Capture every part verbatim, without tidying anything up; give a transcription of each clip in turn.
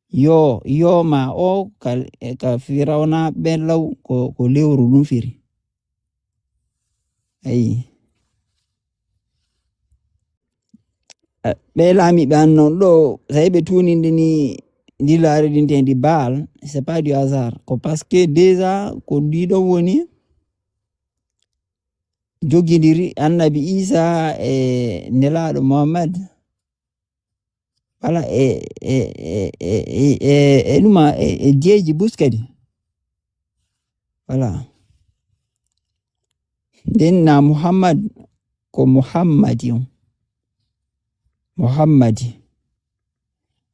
Yo, yo ma o ka, ka Firawna ɓen law ko, ko lewru ɗum firi. Ayi. Eh, ɓe laamiiɓe an noon ɗo, so ɓe tuuninde ni, ndi laaridintendi Baal, c'est pas du hasard. Ko parce que déjà ko ɗiɗo woni jogindiri Annabi Isa e Nelaaɗo Muhammad. Wala e, e, e, e, e, e, e ɗuma e, e jeeji bus kadi. Wala. Nden na Muhammad ko Muhammadi on. Muhammadi.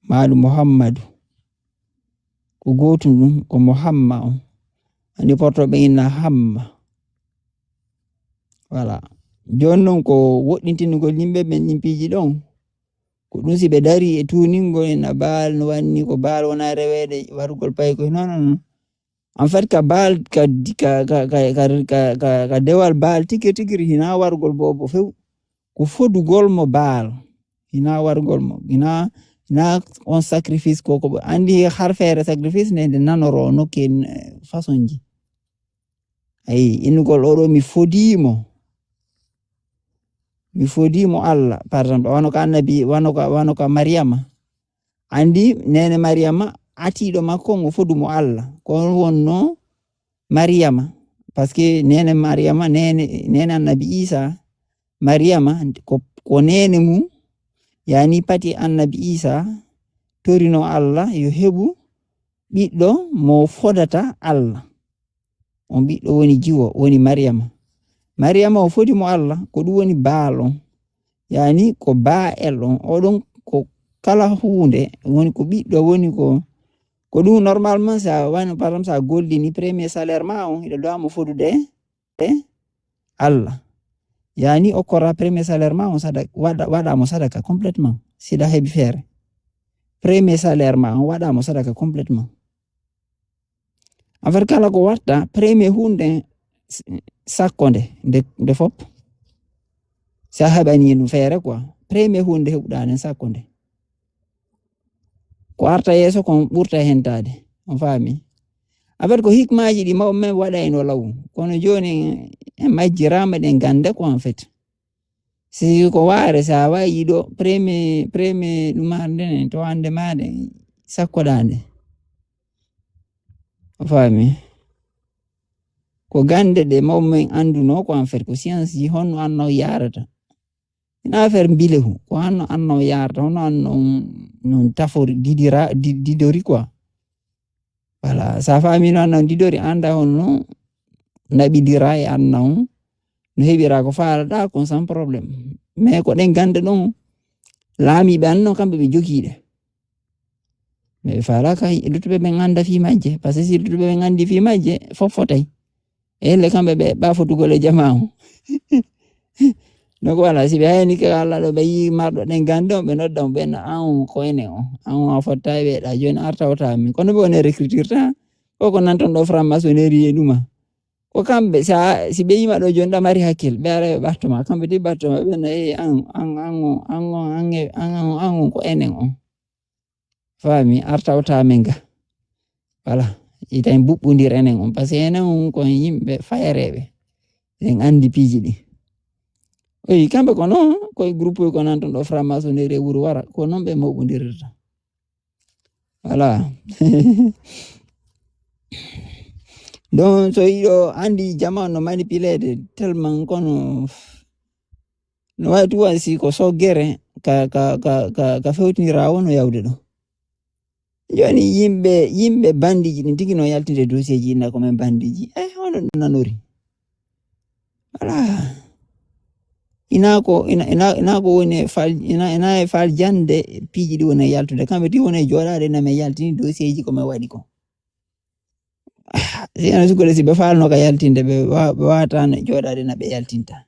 Maalu Muhammadu. Ko gootum ɗum, ko Muhamma on. Andi porto ɓe inna Hamma. Wala. Jooni noon ko woɗɗintingol yimɓe ɓen ɗin piiji ɗon. Ko ɗum si ɓe dari e tuuningol en a Baal no wanni ko Baal wona reweede warugol paykoy. Non, non, non. En fait, ka Baal, ka, ka, ka, ka, ka, ka, ka dewal Baal tigi tigiri hina warugol boobo few. Ko fodugol mo Baal. Hina warugol mo. Hina, hina on sacrifice ko, ko andi har feere sacrifice nde, nde nanoro no ken, eh, façon ji. Ayi, innugol oɗo mi fodii mo. Mi fodii mo Allah. Par exemple, wano ka annabi, wano ka, wano ka Mariama. Andi nene Mariama, atiiɗo makko mo fodu mo Allah. Ko wonno Mariama. Parce que nene Mariama, nene, nene annabi Isa, Mariama, ko, ko nene mum, yani pati annabi Isa, torino Allah, yo heɓu ɓiɗɗo mo fodata Allah. On ɓiɗɗo woni jiwo, woni Mariama. Mariama o fodi mo Allah, ko ɗum woni Baal on. Yani ko Baal on. Oɗon ko kala huunde, woni ko ɓiɗɗo, woni ko, ko ɗum normalement sa wano, par exemple, sa gollini premier salaire ma on, hiɗa dowa mo fodude e Allah. Yani okkora premier salaire ma on sadaka, waɗa, waɗa mo sadaka complètement, siɗa heɓi feere. Premier salaire ma on waɗa mo sadaka complètement. En fait, kala ko watta, premier hunde s-, sakko nde, nde, nde fop. Sa heɓani ɗum feere quoi. Premier hunde heɓuɗa nden sakko nde. Ko arta yeeso kon ɓurta hentaade. On faami? En fait, ko hikmaaji ɗi mawɓe men waɗa e no law. Kono jooni en majjiraama ɗen gannde ko en fait. Si ko waare sa wayi ɗo premier, premier ɗum hande ne, to hande maɗe sakkoɗa nde. A faami? Ko gannde ɗe mawɓe men annduno ko en fait ko science ji honno annaw yarata. Ina affaire mbilehu, ko hanno annaw yarata, hono anno on, non tafori, didira, di-, didori quoi. Voilà, sa faami no annaw didori, anda honno naɓidira e annaw, no heɓira ko faalaɗa kon sans problème. Mais ko ɗen gannde ɗon, laamiiɓe anno kamɓe ɓe jogiiɗe. Mais ɓe faalaka luttuɓe ɓen annda fii majje, parce que si luttuɓe ɓen anndi fii majje, fof fotay. E elle kamɓe ɓe ɓa fotugol e jamaa on. Donc voilà, si ɓe hayni ka Allah ɗo, ɓe yii marɗo ɗen gannde on, ɓe nodda mo, ɓe na an on ko enen on. An on a fottaay ɓe ɗa, jooni arta o tawa min. Kono ɓe woni recrutirta, ko ko nan ton ɗo franc-maçonnerie e ɗuma. Ko kamɓe, sa, si ɓe yima ɗo jooni ɗa mari hakkil, ɓe ara ɓe ɓatto ma, kamɓe ti ɓatto ma, ɓe na, "Eh, an, an, an on, an on, an e, an, an, an on ko enen on." Faami, arta o tawa min ga. Voilà, ita en buɓɓondir enen on, parce que enen on ko yimɓe fayareeɓe. En anndi piiji ɗi. Oyi, kamɓe ko non, koye groupe ko nan ton ɗo franc-maçonnerie wuro wara, ko non ɓe mawɓondirta. Voilà. Donc, so yiɗo anndi jamaa no manipuleede tellement kono no wawi tuwa si ko soggere ka, ka, ka, ka, ka fewtindira wono yawde ɗo. Joni yimɓe, yimɓe bandiji ɗin tigi no yaltinde dossier ji inna ko men bandiji. Eh, hono ɗum nanori. Voilà. Ina ko, ina, ina, ina ko woni e fal, ina, ina e fal jande piiji ɗi woni e yaltude. Kamɓe ti woni e jooɗaade ina men yaltini dossier ji ko men waɗi ko. Ah, si ena sukkude si ɓe faalno ka yaltinde, ɓe wa-, ɓe wawatano jooɗaade na ɓe yaltinta.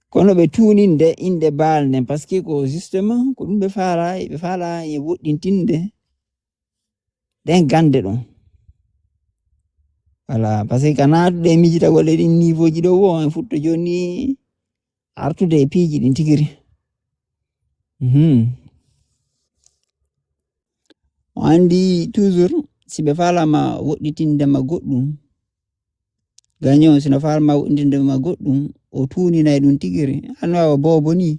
Kono ɓe tuuninde innde Baal nden, parce que ko justement ko ɗum ɓe faala, ɓe faala e woɗɗintinde ɗen gannde ɗon. Voilà, parce que ka naatude e miijitagol e ɗin niveau ji ɗo wo, en fuɗɗo jooni artude e piiji ɗin tigiri. Mhm. Anndi toujours, si ɓe faalama woɗɗitinde ma goɗɗum, gaño sino faalama woɗɗitinde ma goɗɗum, o tuuninay ɗum tigiri. An waawa boobo ni,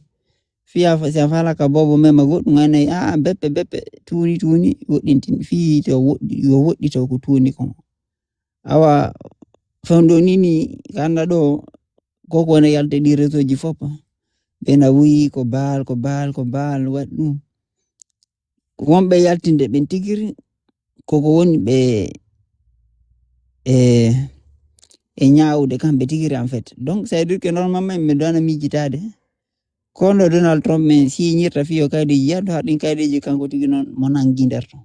fiya si a faalaka boobo mema goɗɗum, anay, "Aa, beppe, beppe, tuuni, tuuni, woɗɗintin." Fii to woɗɗi, yo woɗɗito ko tuuni kon. Awa, fewndo ni ni, kanda ɗo, ko ko wona yalde ɗi réseau ji fof. Ɓe na wuyi ko baal, ko baal, ko baal, waɗi ɗum. Wonɓe yaltinde ɓen tigiri, koko woni ɓe e, e ñaawude kamɓe tigiri, en fait. Donc, ça veut dire que normalement, mi ɗo ana miijitaade. Kono Donald Trump men siñirta fiyo kaydeji, yiyata ɗin kaydeji kanko tigi noon mo nangi nder ton.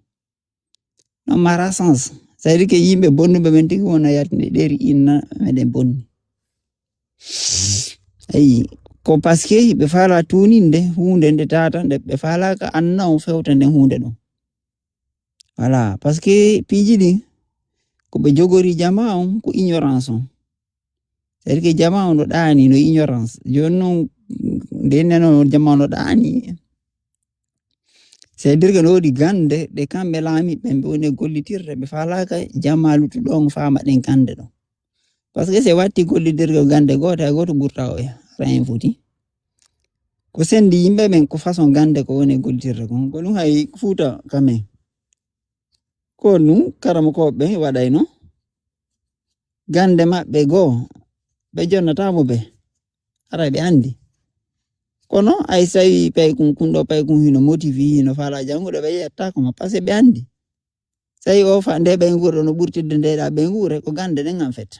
Non mara sens. Ça veut dire que yimɓe bonnuɓe ɓen tigi wona yaltinde ɗeri inna meɗen bonni. Ayi, ko parce que ɓe faala tuuninde huunde nde tata, nde ɓe faalaka anna on fewta nden huunde ɗon. Voilà, parce que piiji ɗin, ko ɓe jogori jama on, ko ignorance on. C'est-à-dire que jama on no ɗaani, no ignorance. Jooni noon, nde neno jama on no ɗaani. C'est-à-dire que no woodi gannde ɗe kamɓe laamiiɓe ɓe woni e gollitirde, ɓe faalaaka jama luttuɗo on faama ɗen gannde ɗon. Parce que si watti gollidirgol gannde gooto, hay gooto ɓurta o ya, hara en foti. Ko sendi yimɓe ɓen, ko façon gannde ko woni e gollitirde kon. Ko ɗum hay Fuuta kamen. Ko ɗum karamokooɓe ɓen waɗayno. Gannde maɓɓe goo, ɓe jonnataamo ɓe. Hara ɓe anndi. Kono ay so tawi paykun, kun ɗo paykun hino motivi, hino faala janngude, ɓe yettaako mo, parce que ɓe anndi. So tawi o fa-, nde ɓeynguure no ɓurtirde nde ɗa ɓeynguure, ko gannde ɗen en fait.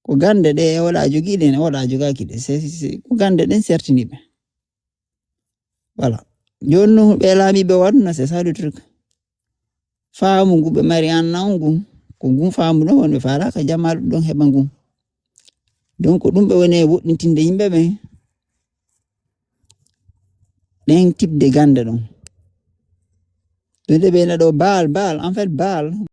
Ko gannde ɗe oɗa jogii ɗen, oɗa jogaaki ɗe. C'est, c'est, ko gannde ɗen sertini ɓe. Voilà. Jooni non ɓe laamiiɓe waɗuna, c'est ça le truc. Faamu ngu ɓe mari anna on ngun, ko ngun faamu ɗon woni ɓe faalaaka jama ɗum ɗon heɓa ngun. Donc ɗum ɓe woni e woɗɗintinde yimɓe ɓen. Ɗen type de gannde ɗon. Ɗum de ɓe na ɗo baal, baal, en fait, baal.